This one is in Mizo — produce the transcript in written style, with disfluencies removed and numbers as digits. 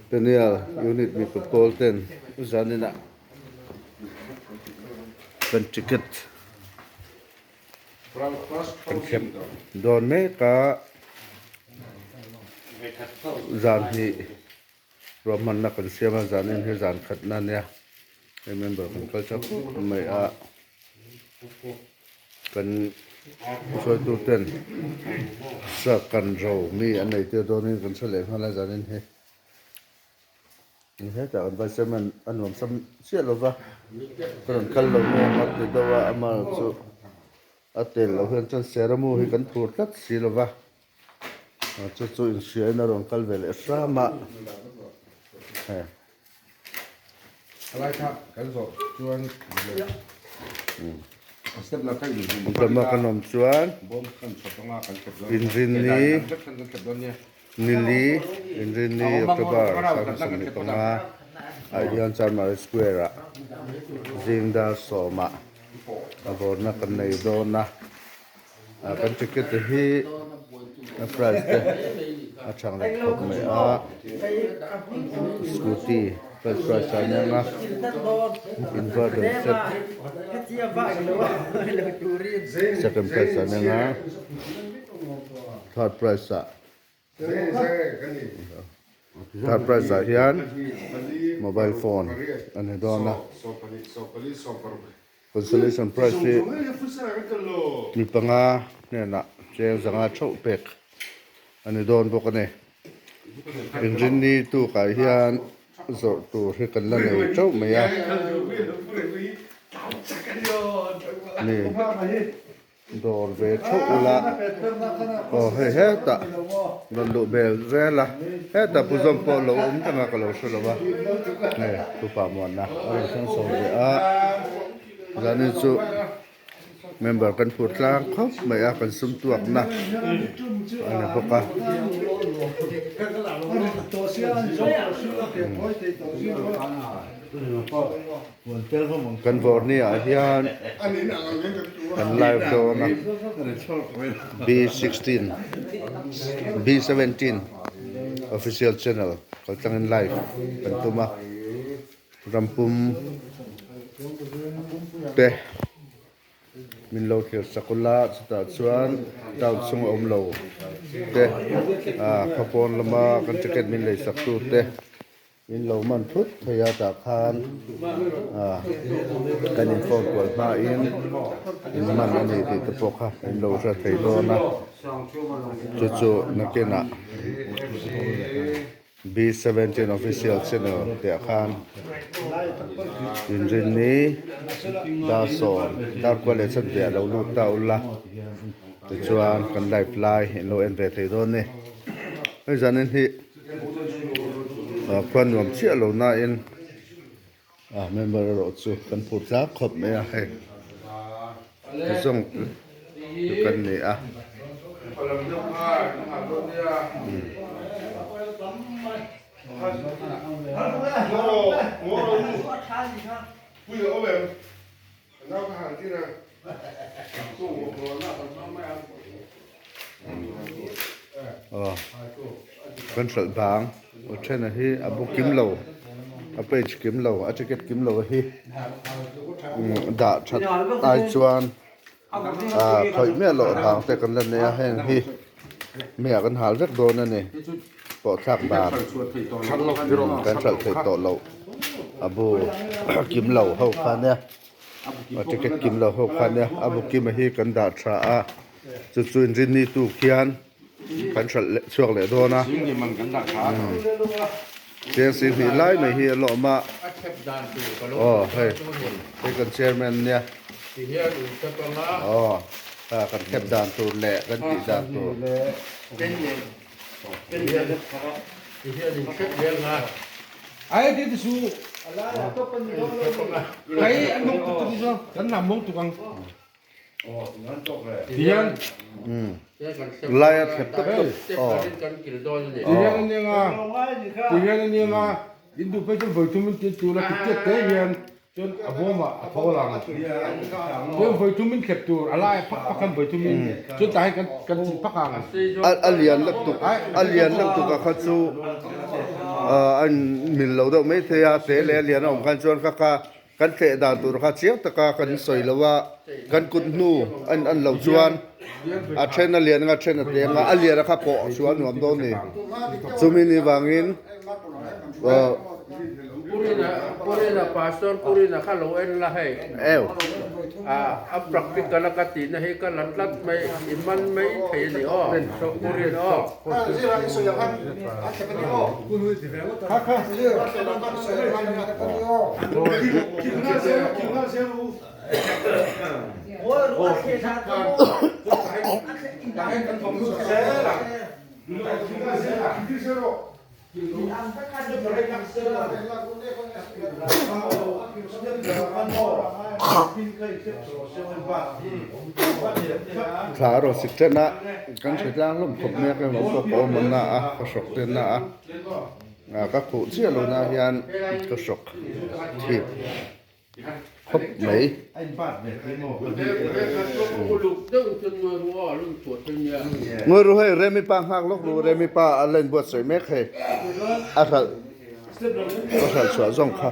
Peniel unit mipa pawl ten zaninah kan ticket kan thlep dawn mek a zan hnih ruahmanna kan siam a zanin hi zan khatna ania hei member kan kal tha khawp mai a kan hruaitu ten sa kan ro mi an nei tir dawnin kan hre leh nghal a zanin hi. Hetah kan vice chairman a nuam sam chiah lo va, ka rawn kal lo nge a ti deuh a, amaherawhchu chu a tel loh hian chuan Seramu hi kan phur tlat si lo va, chu chu inhriain a rawn kal ve leh hram a, he. Dama kan awm chuan inrinni. Nili, Inrinni, October, 25 ah hian Chanmari Square ah zing dar sawmah a vawrna kan nei dawn a, kan ticket te hi a price te a chang leh khawp mai a, scooty first prize ah nia nga inverter set second prize ah nia nga third prize ah. Third prize ah hian mobile phone a ni dawn a, consolation prize hi mi panga hnenah cheng zanga theuh pek a ni dawn bawk a ni. Inrinni tukah hian zawrh tur hi kan la nei teuh mai a ni. Dawr ve theuh ula aw hei hetah rawn luh bel zel a hetah pu zawm pawh lo awm reng a ka lo hre lo va hei tupa muanna a rawn thleng chho ve a zanin chu member kan phur tlang khawp mai a kan sum tuakna a ni bawk a. Kan vawrni ah hian kan live dawn a B16 B17 official channel kal tlangin live kan tum a rampum te min lo thlir sak ula chutah chuan town chhung a awm lo te ah khawpawn lama kan ticket min lei sak tu te. Min lo man thut thei a tah khan ah kan in phone kual hmain in man a ni tih te pawh kha in lo hre thei dawn a chu chu nakinah B17 official channel tih ah khan inrinni dar sawm dar kual leh chanve ah lo lut ta ula tichuan kan live lai in lo en ve thei dawn a ni hei zanin hi. Khuan nuam chiah lo nain a member erawh chu kan phur tlak khawp mai a hei zawng chu kan ni a. Aw kan hralh bang aw thena hi a bu kim lo a page kim lo a ticket kim lo hi dah that ai chuan ah khawih miah loh bang te kan la nei a heng hi meiah kan hal vek dawn a ni pawh thlak dan kan hralh theih tawh loh a bu kim lo ho kha nia. A ticket kim lo ho kha nia a bu kima hi kan dah tha a chu chu inrinni tuk hian kan hralh leh chhuak leh dawn a cheng si hnih lai mai hi a lawm a aw hei hei kan chairman nia aw kan khep dan tur leh kan tih dan tur. Laia thlep tawp tawp aw. Chuan a bawmah a tho lang. Chuan vawi thum in thlep tur a lai phak phak khan vawi thum in chuan tah hian kan kan chim phak ang. A lian lutuk a lian lutuk a kha chu a in mil lo deuh mai thei a te leh a lian a awm khan chuan kha kha kan thleh dan tur kha chiang taka kan sawi lo a kan kut hnu a in an loh chuan a then a lian anga a then a te anga a lian a kha pawh chu a nuam dawn a ni chumi ni vangin aw Purina pastor Purina kha lo en la hei a practical a ka tihna hi ka la tlat mai i man mai thei a ni aw Purina aw. Thla a rawn sik ṭan a, kan hre tlang hlawm khawp mai a, ka lo pawh ka awm na a, ka hrawk te na a, ka khuh chiah lo na hian ka hrawk thip. Khawp mai. Ngawi ru hei Remi pa nghak lawk ru Remi pa a la inbuatsaih mek hei a hralh a hralh chhuah zawng kha.